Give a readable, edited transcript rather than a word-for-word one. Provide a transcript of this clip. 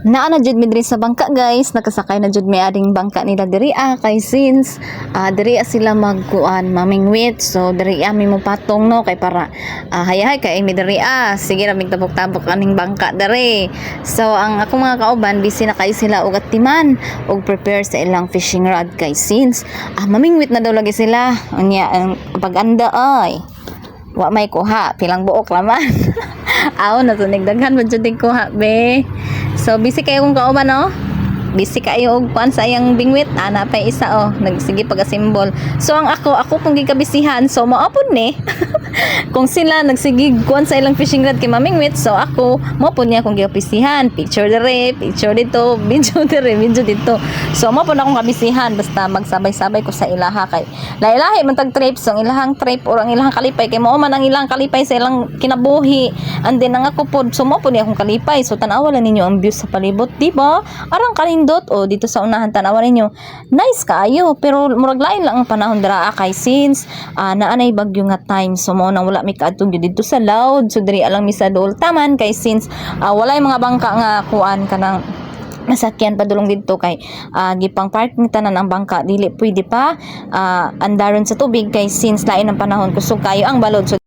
Naa na jud mi diri sa bangka, guys. Nakasakay na jud mi aring bangka nila diri kay since diri sila magkuan, mamingwit. So diri mi mo patong, no, kay para hayahay kay mi diri. Sige ra mig tabok-tabok aning bangka diri. So ang akong mga kauban, busy na kayo sila og atiman og prepare sa ilang fishing rod kay since mamingwit na daw lagi sila. Unya ang pag-anda ay wa may kuha, pilang buok laman. Aw na tunig daghan man jud kuha be. So busy kayo kong kauban, no? Busy kayo og kuan sa iyang bingwit. Ana pa isa oh, nagsige pag-assemble. So ang ako, ako pong gikabisihan, so mao pud ni. Kung sila nagsige kuan sa ilang fishing rod kay mamingwit, so ako mao pud niya akong gikabisihan. Picture dire, picture dito, video dire, video dito. So mao pud akong kabisihan basta magsabay-sabay ko sa ilaha kay lailahi man tag trip. So ang ilahang trip or ang ilahang kalipay kay mao man ang ilang kalipay sa ilang kinabuhi. And then ang ako pod, so mao pud ni akong kalipay. So tan-awa lang ninyo ang views sa palibot, di ba? Arang kanindot o dito sa unahan, tan-awa ninyo. Nice kaayo, pero murag lain lang ang panahon dira kay since naa nay bagyo nga time, so mao nang wala mi kaadto gyud didto sa loud. So diri lang mi sa duol taman kay since walay mga bangka nga kuan kanang masakyan padulong didto kay gipang parking tanan ang bangka, dili pwede pa andaron sa tubig kay since lain ang panahon, kusog kayo ang balod. So